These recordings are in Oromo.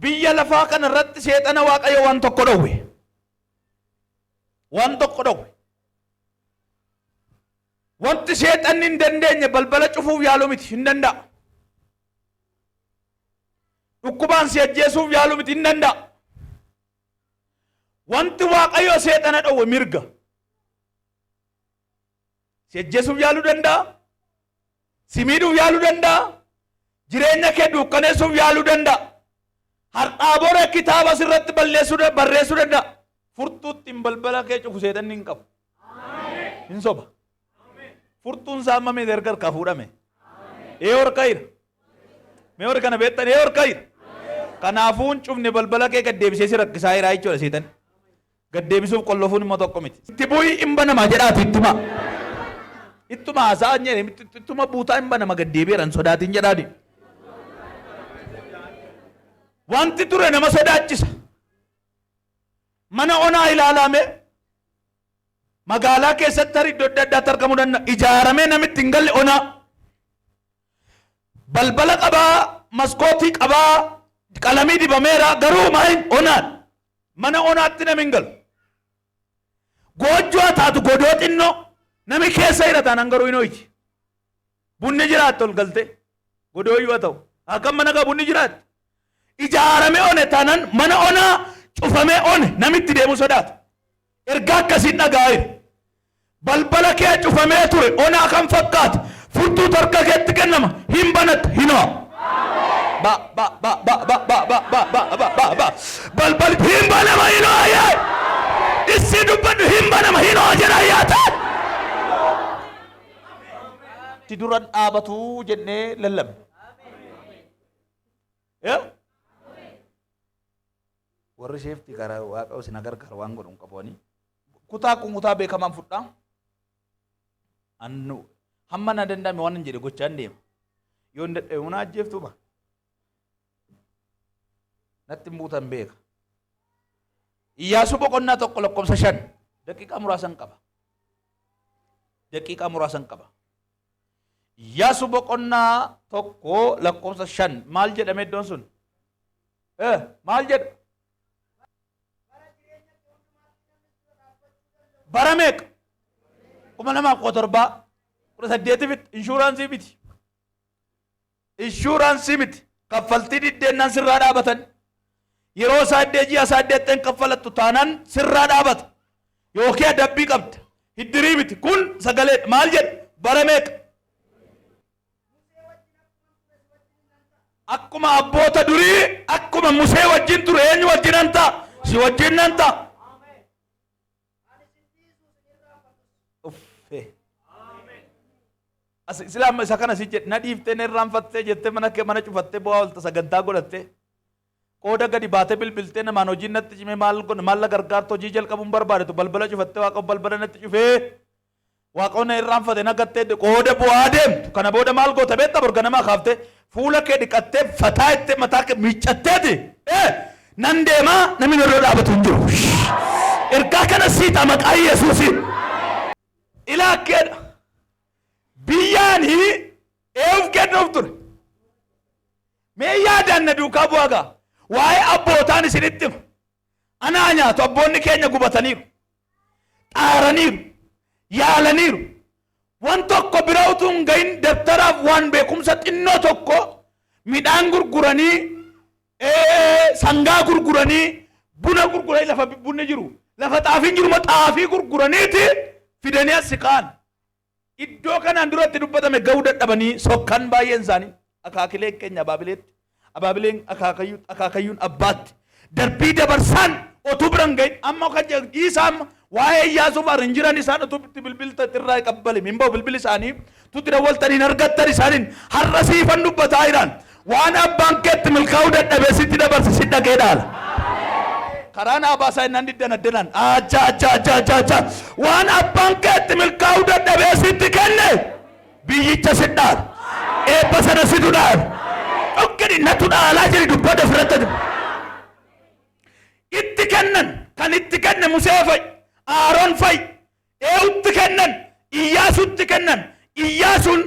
Biyya lafaa kana irratti seexana Waaqayyo waan tokko dhowwe. Waan tokko dhowwe. Wanti seexanni hin dandeenye balbala cufuuf yaaluu miti hin danda'a. Dhukkubaan si ajjeesuuf yaaluu miti hin danda'a. Wanti Waaqayyo seexana dhowwe mirga. Si ajjeesuuf yaaluu danda'a. Si miidhuuf yaaluu danda'a. Jireenya kee duukkaneessuuf yaaluu danda'a. Har'aa bora kitaaba sirratti balleessuu barreessuu danda'a. Furtuu ittiin balbala kee cufu seexanni hin qabu. Hin soba. Furtuun isaa amma meeshaa erga harkaa fuudhame. Ee harka jira. Mee warri kana beektan ee harka jira. Kanaafuu hin cufne balbala kee gad deebisee si rakkisaa jira jechuudha seexanni. Gad deebisuuf qollofuun immoo tokko miti. Itti bu'i hin banama jedhaati itti himaa. Ittuma haasa'aa hin jedhe ittuma buutaa hin banama gad deebi'eera hin sodaatin jedhaani. Wanti ture nama sodaachisa. Mana onaa ilaalame magaalaa keessatti tarii iddoo adda addaatti argamuu danda'a. Ijaaramee namitti hin galle onaa. Balbala qabaa, maskootii qabaa, qalamii dibameera garuu maal onaan. Mana onaatti nami hin galu. Goojjoo haa taatu godoo xinnoo nami keessa jira taanaan garuu hin hoyti. Bunni jiraatte ol galtee godoo iyyuu haa ta'u. Akkam mana gaa bunni jiraatte. Ijaaramee one taanaan mana onaa cufamee one nami itti deemuu sodaata. Ergaa akkasiin dhaga'aa jira. Balbala kee cufamee ture onaa kan fakkaate furtuutu harka keetti kennama hin banatta hin ho'a. Ba ba ba ba ba ba ba ba ba ba ba ba balbali hin banama hin ho'a yee. Issi dubbadhu hin banama hin ho'a jedha yaata. Si duran dhaabatu jennee lallabne. Eh? Warri seefti karaa waaqa isin gargaaru waan godhu hin qabu ani. Kutaa kun kutaa beekamaan fudhaa. Annu hamma na danda'ame waan hin jedhe gochaa hin deema. Yoo hin dadhabe muna ajjeeftu ba. Natti hin buutan beeka. Iyyaasuu boqonnaa 1 lakkoofsa 5 daqiiqaa muraasan qaba. Daqiiqaa muraasan qaba. Iyyaasuu boqonnaa 1 lakkoofsa 5 maal jedhame iddoon sun? Eh, maal jedha? Bara meeqa? 2017 18 miti inshuraansii miti. Inshuraansii miti. Kaffaltii diddeennaan sirraa dhaabatan. Yeroo saaddee ji'a saaddeetteen kaffalattu taanaan sirraa dhaabata. Yookiin adabbii qabda. Hiddirii miti. Kun sagalee maal jedha? Bara meeqa? Akkuma abboota durii akkuma Musee wajjin ture eenyu wajjin nan ta'a? Si wajjin nan ta'a. Uffee. As islaam isa kana si jedhe na dhiiftee na irraanfattee jettee mana kee mana cufattee bu'aa olta sagantaa godhattee qooda gadi baatee bilbiltee namaan hojiin natti cimee maal godhe maal na gargaartu hojii jalqabuun barbaadetu balbala cufattee waaqa balbala natti cufee Waaqoo na irraanfate na gattee qooda bu'aa deemtu kana booda maal goota beekta bor ganamaa kaaftee fuula kee dhiqattee fataa itti mataa kee miiccatteeti ee nan deemaa namni na dura dhaabatu hin jiru. Ergaa kana siita maqaa Yesuusiin. Ilaa akkeedha. Biyyaani eeuf kennuuf ture. Mee yaadaan na duukaa bu'aa gaa. Waa'ee abbootaan isinitti hima. Anaa nyaatu abboonni keenya gubataniiru. Xaaraniiru. Yaalaniiru. Wan tokko bira utuu hin gahin dabtaraaf waan beekumsa xinnoo tokko midhaan gurguranii sangaa gurguranii buna gurguranii lafa bunni jiru lafa xaafiin jiru xaafii gurguraniiti fidanii as ka'an. Iddoo kanaan dura itti dubbatame ga'uu dadhabanii sokkan baay'een isaanii akaakileen keenya abaabileetti, abaabileen akaakayyuutti, akaakayyuun abbaatti darbii dabarsaan otuu bira hin ga'in amma kan jedhu dhiisaa amma waa'ee Iyyaasuu fa'aa hin jiran isaan utuu itti bilbilta irraa qabbale hin ba'u bilbili isaanii tutti dawwaltan hin argattan isaaniin har'a siifan dubbataa jiraan waan abbaan keetti milkaa'uu dadhabee sitti dabarse si dhaqee dhaala. Karaa naa baasaa jennaan diddan addanaan acha acha acha acha acha waan abbaan kee itti milkaa'uu dadhabee sitti kenne biyyicha si dhaala. Eebba sana situ dhaala. Dhokkini natu dhaalaa jedhi dubbadhu ofirratti. Itti kennan kan itti kenne Musee fa'i Aaroon fa'i Eeyutti kennan? Iyyaasuutti kennan. Iyyaasuun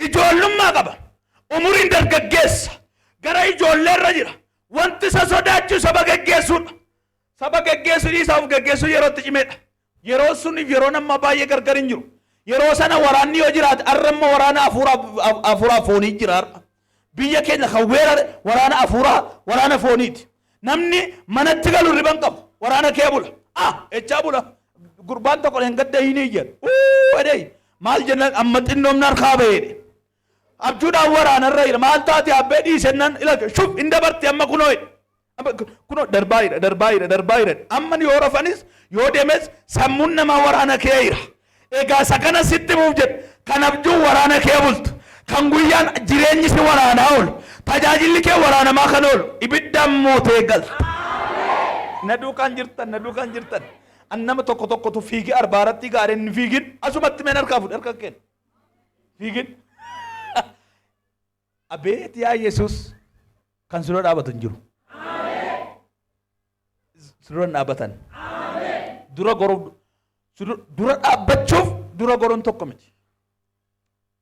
ijoollummaa qaba. Umuriin dargaggeessa. Gara ijoolleerra jira. Wanti isa sodaachisu saba geggeessuudha. Saba geggeessuu dhiisaa of geggeessuu yeroo itti cimeedha. Yeroo suniif yeroon ammaa baay'ee gargar hin jiru. Yeroo sana waraanni yoo jiraate, har'a immoo waraana hafuuraa foonii jira har'a. Biyya keenya kan weerare waraana hafuuraa, waraana fooniiti. Namni manatti galu riban qabu. Waraana kee bula. Ah, echaa bula. Gurbaan tokko hin gadda hin iyyan. Uu edee maal jennaan amma xinnoomni harkaa ba'eedhe. Abjuudhaan waraanarra jira. Maal taate abbee dhiisennaan ilaalcha shuf hin dabarti amma kunoo jedhe. Amma kunoo darbaa jira, darbaa jira, darbaa jira. Amma yoo rafanis yoo deemes sammuun namaa waraana kee jira. Egaa isa kana sitti himuuf jedhe, kan abjuun waraana kee bultu, kan guyyaan jireenyi si waraanaa oolu, tajaajilli kee waraanamaa kan oolu, ibiddaan mootee galta. Na duukaan jirtan, na duukaan jirtan. An nama tokko tokkotu fiigee arbaaratti gaareen hin fiigin, asumatti meen harkaa fudhe, harka kenna. Fiigin. Abeet yaa Yesuus, kan si dura dhaabatu hin jiru. Si dura hin dhaabatan. Dura goruuf, si dura dhaabbachuuf dura goruun tokko miti.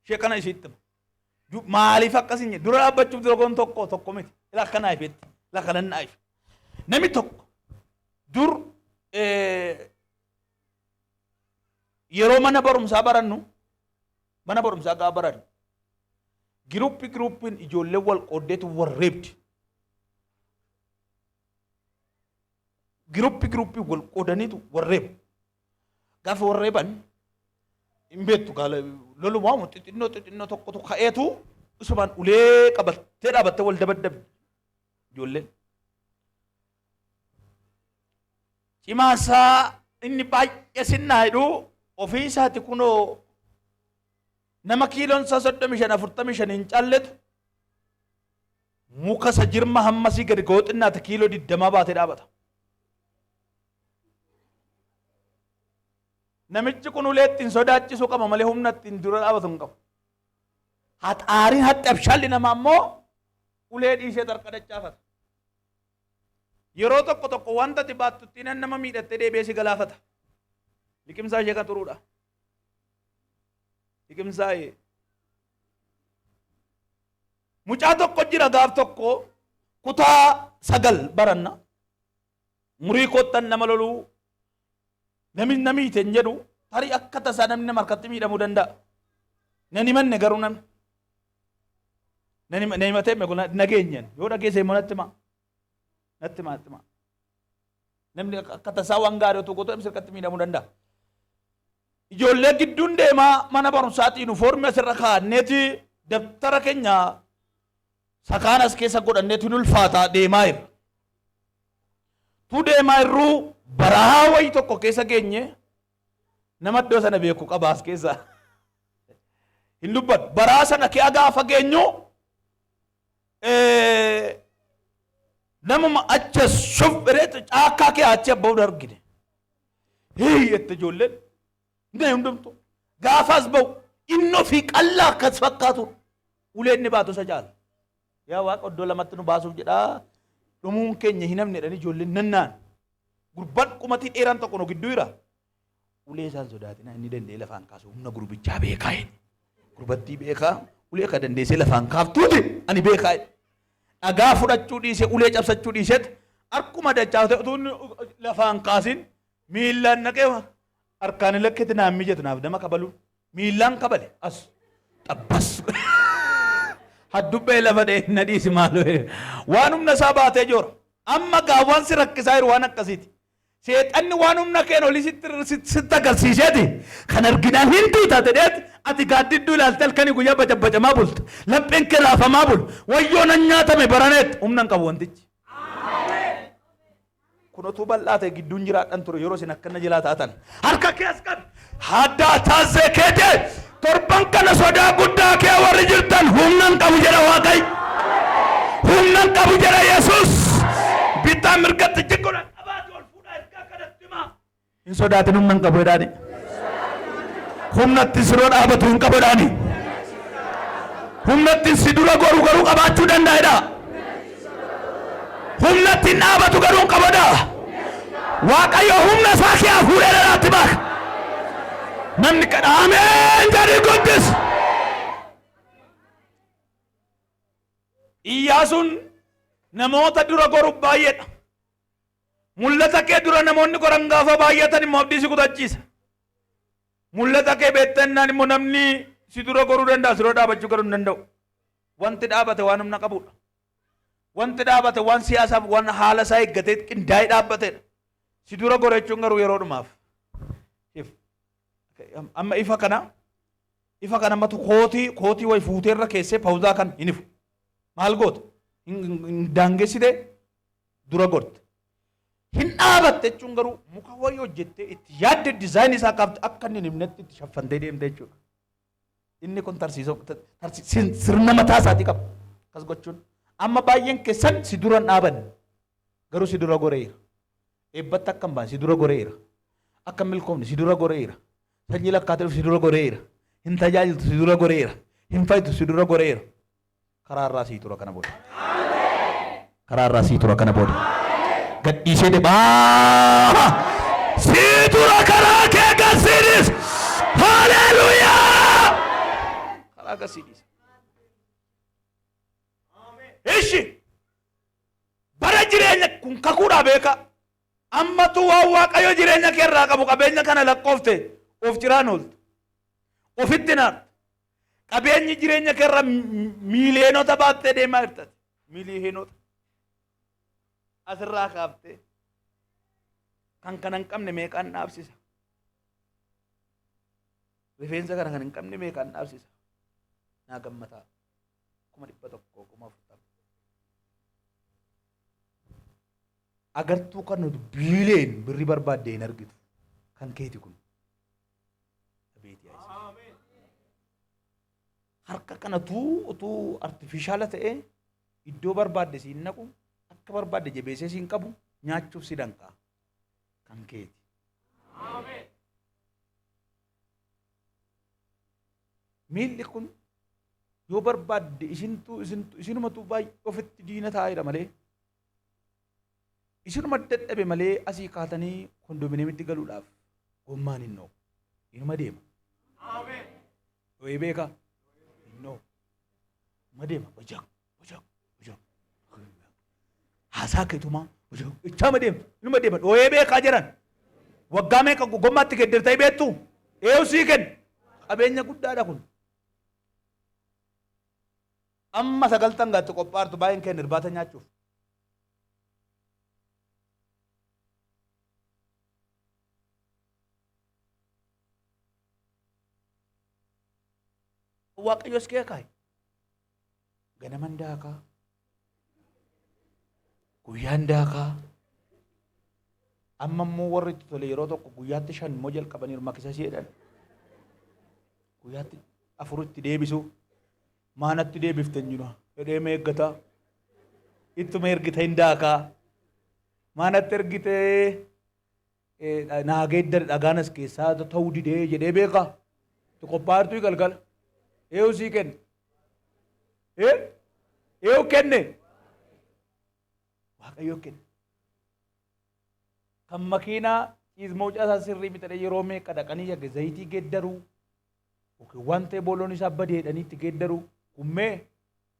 Ishee kana ishiitti hima. Maaliif akkas hin jedhu? Dura dhaabbachuuf dura goruun tokko tokko miti. Ila akkanaa ifeetti. Ila kanan naa ife. Namni tokko dur yeroo mana barumsaa barannu, mana barumsaa gaafa barannu, giruuppi giruuppiin ijoollee wal qooddeetu wal reebdi. Giruuppi giruuppii wal qoodaniitu wal reebu. Gaafa wal reeban hin beektu, gaala lolumaa xixinnoo xixinnoo tokkotu ka'eetu isumaan ulee qabattee dhaabattee wal dabaddabdi ijoolleen. Cimaasaa inni baay'ee sinnaa jedhu ofii isaati kunoo nama kiiloon isaa 35, 45 hin caalletu muka isa jirma hammasii gadi ga'oo xinnaate kiiloo 20 baatee dhaabata. Namichi kun ulee ittiin sodaachisuu qaba malee humna ittiin dura dhaabatu hin qabu. Haxaariin haxxi abshaalli namaa immoo ulee dhiisee tarka dachaafata. Yeroo tokko tokko wanta ati baattu ittiin nama miidhattee deebi'ee si galaafata. Liqimsaa ishee kan xuruudha. Liqimsaa ishee. Mucaa tokko jira, gaaf tokko kutaa 9 baranna. Murii koottan nama loluu, namni na miite hin jedhu, tarii akka tasaa namni nama harkatti miidhamuu danda'a. Nan himanne garuu namni. Nan himatee nageenyan yoo dhageesse immoo natti himaa. Natti himaa, natti himaa. Namni akka tasaa waan gaarii otoo gootu namni sirkatti miidhamuu danda'a. Ijoollee gidduun deemaa mana barumsaatii yuunifoormii asirra kaa'anneeti dabtara keenya sakaan as keessa godhanneeti hin ulfaataa deemaa jirra. Tu deemaa jirruu barahaa wayii tokko keessa geenye, nama iddoo sana beeku qaba as keessa. Hin dubbatu. Baraa sana kee gaafa geenyu namuma acha shuf jedheetu caakkaa kee achi abba'uun argine. Hii jette ijoolleen. Inni hundumtu. Gaafa as ba'u inni ofii qallaa akkas fakkaatu ulee inni baatu isa caala. Yaa Waaqa, iddoo lamatti nu baasuuf jedhaa, dhumuun keenya hin hafne jedhanii ijoolleen nannaan. Gurbaan qumatii dheeraan tokko nu gidduu jira. Ulee isaan sodaatinaa, inni danda'ee lafaan kaasu humna gurbichaa beekaa jedhe. Gurbattii beekaa, ulee akka dandeessee lafaan kaaftuuti ani beekaa jedhe. Dhagaa fudhachuu dhiisee, ulee cabsachuu dhiiseet, harkuma dachaasee utuu inni lafaan kaasin miillaan naqee, harkaan lakkeetti naan mijatu naaf nama kabaluun miillaan kabale, as xabbas haddubbee lafa dhee na dhiisi maaloo, waan humna isaa baatee joora. Amma gaa waan si rakkisaa jiru waan akkasiiti. Seexanni waan humna keen olii sitti agarsiiseeti kan arginaan hin duuta jedheeti, ati gaaddidduu ilaalte halkanii guyyaa bacabbacamaa bulta. Lapheen kee raafamaa bulu. Wayyoo nan nyaatame baraneet, humna hin qabu wantichi. Kun utuu bal'aa ta'e gidduun jiraadhan ture yeroo isin akkana jalaa taatan. Harka kee as qabi. Haddaa taazzee keetee torban kana sodaa guddaa kee warri jirtan, humna hin qabu jedha Waaqayyo. Humna hin qabu jedha Yesuus. Bitaa mirgatti jiggoodhaan qabaati ol fuudhaa ergaa kanatti himaa. Hin sodaatin, humna hin qabu jedhaani. Humna ittiin si dura dhaabatu hin qabu jedhaani. Humna ittiin si dura goru garuu qabaachuu danda'a jedhaa. Humna ittiin dhaabatu garuu hin qabu jedhaa. Waaqayyo humna isaa kee hafuuree dhalaatti baaka. Namni kadha ameen jedhii guddis. Iyyaasuun Namoota dura goru baay'eedha. Mul'ata kee dura namoonni goran gaafa baay'atan immoo abdii si kutachiisa. Mul'ata kee beektannaan immoo namni si dura goruu danda'a, si dura dhaabachuu garuu hin danda'u. Wanti dhaabate waan humna qabudha. Wanti dhaabate waan siyaasaaf waan haala isaa eeggatee qindaa'ee dhaabbatedha. Si dura gore jechuun garuu yeroodhumaaf. Amma ifa kana ifa kana matu kootii kootii wayi fuutee irra keessee pawuzaa kan hin ifu. Maal goota? Hin daangessitee dura gorte. Hin dhaabatte jechuun garuu muka wayii hojjettee itti yaadde dizaayinii isaa kaafte akka inni hin himnetti itti shaffantee deemte jechuudha. Inni kun tarsiisoo sirna mataa isaatii qaba. Akkas gochuun. Amma baay'een keessan si dura hin dhaabanne. Garuu si dura goreera. Eebbatti akka hin baane si dura goreera. Akka hin milkoofne si dura goreera. Sanyii lakkaatee dhufu si dura goreera. Hin tajaajiltu si dura goreera. Hin fayyitu si dura goreera. Karaa irraa sii tura kana booda. Karaa irraa sii tura kana booda. Gadhiisee deemaa. Sii tura karaa kee gad sii dhiisa. Haleluuyaa! Karaa gad sii dhiisa. Ishi bara jireenya kun kakuudhaa beekaa. Ammatu waan Waaqayyo jireenya kee irraa qabu qabeenya kana lakkoofte of ciraan ooltu. Ofitti naarta. Qabeenyi jireenya kee irra miiliyoonota baattee deemaa jirta. Miiliyoonota. Asirraa kaaftee kan kana hin qabne meeqaan dhaabsisa. Rifeensa kana kan hin qabne meeqaan dhaabsisa. Naa gammataa. 100,000 40,000. Agartuu kan nuti biileen birrii barbaadde hin argitu. Kan keeti kun. Abeet yaa isa. Harka kanatu utuu artifishaala ta'ee iddoo barbaadde siin naqu akka barbaadde jabeessee siin qabu nyaachuuf si danqaa. Kan keeti. Miilli kun yoo barbaadde isintu isintu isinumatu baay'ee ofitti diina taa'eedha malee isinuma dadhabe malee asii kaatanii kondominiyeemitti galuudhaaf gommaan hin dho'u. Inuma deema. Dho'ee beekaa? Hin dho'u. Inuma deema. Bajak, bajak, bajak. Haasaa keetumaa bajak. Ichaama deemtu. Inuma deema. Dho'ee beekaa jedhan. Waggaa meeqa gommaatti geddertee beektu? Eeyu sii kenna. Qabeenya guddaadha kun. Amma sagaltan gaatti qophaartu baay'een keenya irbaata nyaachuuf. Waaqayyo si kee kaa'e. Ganaman daakaa. Guyyaan daakaa. Amma immoo warri itti tole yeroo tokko guyyaatti shan immoo jalqabaniiru makisasii jedhan. Guyyaatti afuritti deebisu. Maanatti deebifte hin jiru. Jedhee meeggata. Ittuma ergita hin daakaa. Maanatti ergite naa geeddare dhagaan as keessaa ta'uu didee jedhee beekaa. Itti qophaa'artuu galgala. Eeyu sii kenne. Eeyu kenne. Waaqayyo kenne. Kan makiinaa ciismooca isaa sirrii miti jedhee yeroo meeqa dhaqanii yagge zayitii geeddaruu yookiin waan ta'e booloon isaa badee jedhanii itti geeddaruu kummee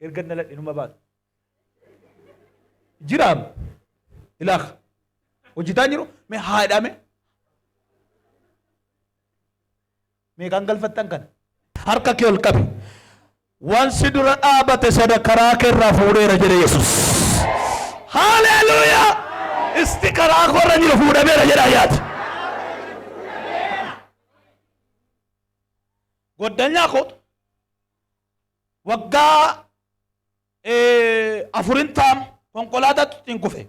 erga dhaladhe numa baata. Jiraam ilaaka hojjetaa jiru mee haa jedhame meeqaan galfattan kana. Harka kee ol qabi. Waan si dura dhaabate sana karaa kee irraa fuudheera jedhe Yesuus. Haleluuyaa! Isti karaa koo irra jiru fuudhameera jedha yaadi. Goddanyaa kootu waggaa afurin taam konkolaataatti ittiin kufe.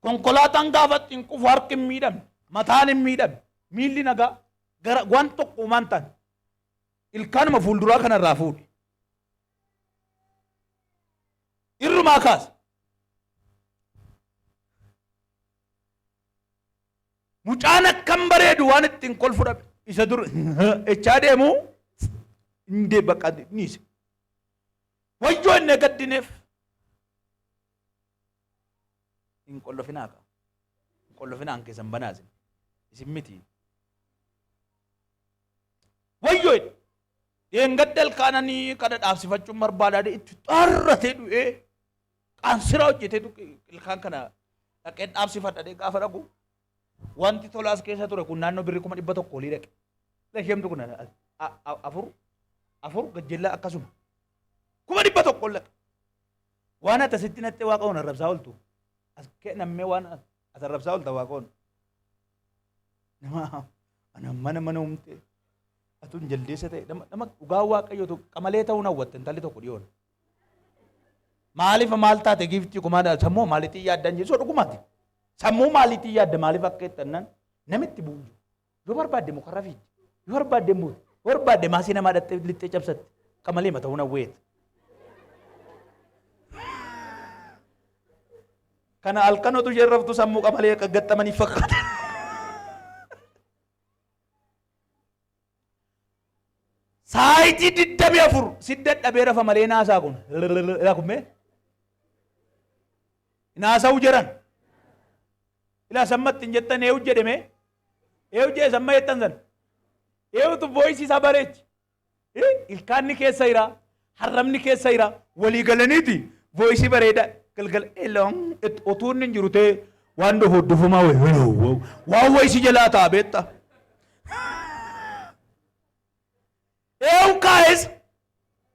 Konkolaataan gaafa ittiin kufu harki hin miidhamne, mataan hin miidhamne, miilli nagaa gara waan tokko uumaan taane ilkaanuma fuulduraa kanarraa fuudhe. Irrumaa kaase. Mucaan akkam bareedu waan ittiin kolfu dhabe. Isa dur echaa deemu hin bakka dhiise. Wayyoo inni gaddineef. Hin qollofinaa kaa. Hin qollofinaa an keessan banaa isin. Isin miti. Wayyoo jedhe. Dheengadda ilkaananii kana dhaabsifachuun barbaadaa itti xaarratee du'ee. Qaansiraa hojjeteetu ilkaan kana dhaqeen dhaabsifadha gaafa dhaqu wanti tolaas keessa ture kun naannoo birrii 100,000 olii dhaqe. Isheemtu kun afur afur gajjellaa akkasuma 100,000 ol dhaqe. Waan ati asitti nattee waaqa oon arrabsaa ooltu as kennammee waan as arrabsaa oolta waaqa oon. Nama ana mana mana uumte atuun jaldeessa ta'e nama dhugaa waaqayyootu qamalee ta'uun hawwatte intalli tokko dhiyoon. Maaliif maal taate giiftii kumaa sammuu maaliitiin yaaddan jedhu dhugumaati. Sammuu maaliitiin yaadda maaliif akka jettannan namitti bu'u jiru. Yoo barbaadde mukarra fiigdi. Yoo barbaadde buuti. Yoo barbaadde maasii namaa dhattee lixxee cabsatti. Qamalee ta'uun hawweeta. Kana halkan otuu isheen raftu sammuu qamalee akka gaxxamanii fakkaata. Saayitii 24 si dadhabee rafa malee naasaa kun. Ilaa kun mee? Naasa'u jedhan. Ilaa sammatti hin jettan eewu jedhe mee? Eewu jedhe samma jettan sana. Eewutu voice isaa bareechi. Ilkaanni keessa jira, harrabni keessa jira, walii galaniiti voice bareeda galgala eloon otuu inni hin jiru ta'e waan dhufu dhufumaa wayi waan wayi si jalaa ta'a beekta. Eewu kaa'es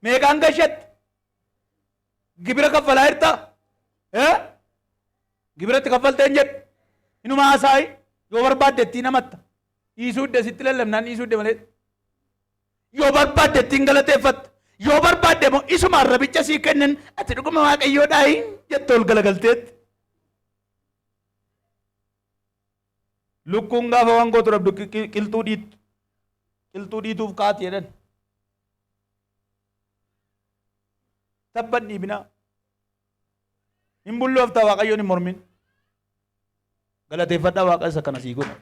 meeqaan gashatti gibira kaffalaa jirta? Gibiratti kaffaltee hin jedhu. Inuma haasaayi yoo barbaadde ittiin amatta. Dhiisuu idda sitti lallabnaan dhiisuu idda malee. Yoo barbaadde ittiin galateeffatta. Yoo barbaadde immoo isuma arrabicha sii kennan ati dhuguma waaqayyoodhaayi jette ol galagalteetti. Lukkuun gaafa waan gootu dhabdu qilxuu dhiittu. Qilxuu dhiituuf kaati jedhan. Tabban dhiibinaa. Hin bulloofta waaqayyoon hin mormin. Galateeffadhaa waaqa isa kana sii godhe.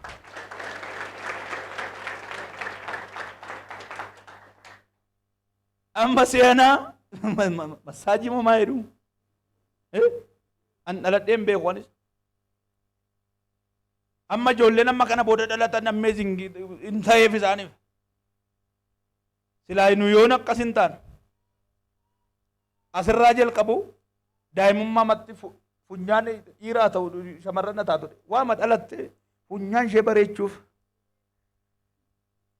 Amma seenaa massaajii moo maa jedhu? An dhaladhee hin beeku anis. Amma ijoolleen amma kana booda dhalatan amazing hin ta'eef isaaniif. Silaa nu yoon akkas hin taane. Asirraa jalqabu daa'imummaa matti funyaan dhiiraa ta'u shamarran haa taatu waama dhalatte funyaan ishee bareechuuf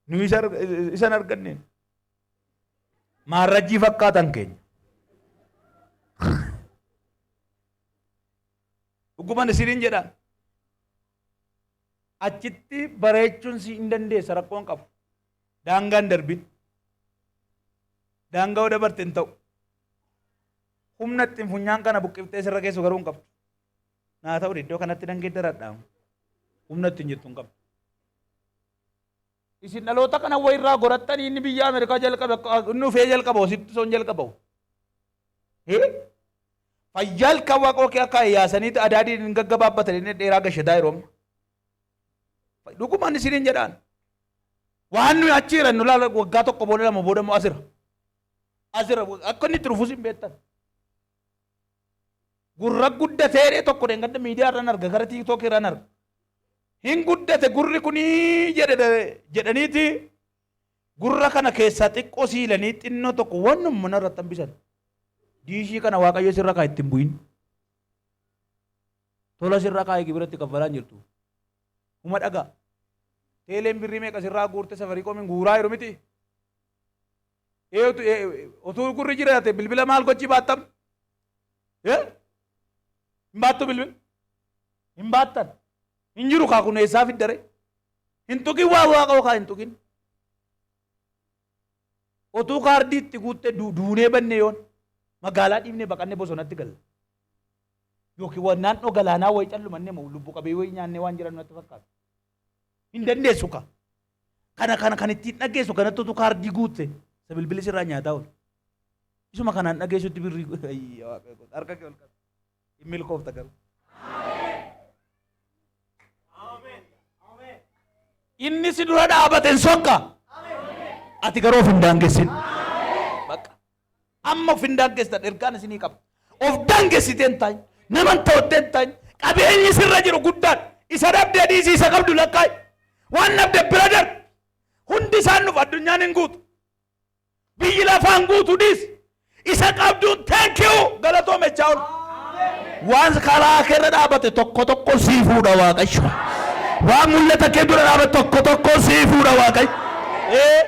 nu isan arganneen maarrajjii fakkaatan keenya. Dhuguman isiniin jedha. Achitti bareechuun si hin dandeessa rakkoon qabu. Daangaa hin darbin. Daangaa yoo dabarte hin ta'u. Humna ittiin funyaan kana buqqiftee sirra keessu garuu hin qabdu. Naa ta'u iddoo kanatti nan geeddaradha. Humna ittiin jettu hin qabdu. Isin dhaloota kana wayirraa gorattanii inni biyya Ameerikaa jalqabe inni dhufee jalqaba sitti son jalqaba. Fayyaa ilkaan waaqoo kee akka yaasaniitti adaadiin hin gaggabaabbatan inni dheeraa gashataa yeroo amma. Dhugumaan isiniin jedhaan. Waan nuyi achi jiran nu laala waggaa tokko booda lama booda immoo asira. Asira akka inni itti dhufus hin beektan. Gurra guddateedhee tokko dheengadda miidiyaa irraan arga gara tiiktookii irraan arga. Hin guddate gurri kunii jedhe jedhaniiti gurra kana keessaa xiqqoo siilanii xinnoo tokko wannuma mana irratti hambisan. Diishii kana waaqayyo sirra kaa ittiin bu'in. Tola sirra kaa'e gibiratti kaffalaan jirtu. Huma dhagaa. Teeleen birrii meeqa sirraa guurte safarikoomiin guuraa jiru miti. Eetu otuu gurri jiraate bilbila maal gochii baattam? Hin baattu bilbila? Hin baattan. Hin jiru kaa kun eessaa fiddare? Hin tuqin waa waaqa kaa hin tuqin. Otuu kaardii itti guutte duunee banne yoon magaalaa dhiibnee baqannee bosonatti galla. Yookiin waan naannoo galaanaa wayii callumannee moo lubbu qabeeyyii wayii nyaannee waan jiran natti fakkaata. Hin dandeessu kaa. Kana kana kan ittiin dhageessu kanatti utuu kaardii guutte isa bilbilli sirraa nyaataa oolu. Isuma kanaan dhageessutti birrii ayyi yaa Waaqayyo koo, harka kee ol qabi. Hin milkoofta garuu. Inni si dura dhaabate hin sokka. Ati garuu of hin daangessin. Bakka. Amma of hin daangessitan ergaan isinii qaba. Of daangessitee hin taa'in. Nama hin ta'uttee hin taa'in. Qabeenyi sirra jiru guddaan. Isa dhabdee dhiisii isa qabdu lakkaa'i. Waan dhabde bira darbi. Hundi isaan dhufa addunyaan hin guutu. Biyyi lafaan guutu dhiisi. Isa qabduun thank you galatoomechaa ol. Waan karaa kee irra dhaabate tokko tokko sii fuudha Waaqayyo. Waan mul'ata kee dura dhaabate tokko tokko sii fuudha Waaqayyo. Ee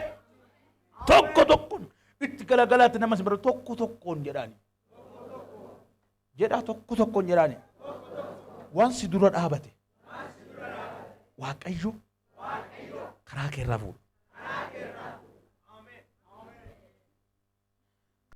tokko tokkoon itti galagalaatti nama si bira tokko tokkoon jedhaani. Jedhaa tokko tokkoon jedhaani. Waan si dura dhaabate Waaqayyo karaa kee irraa fuudha.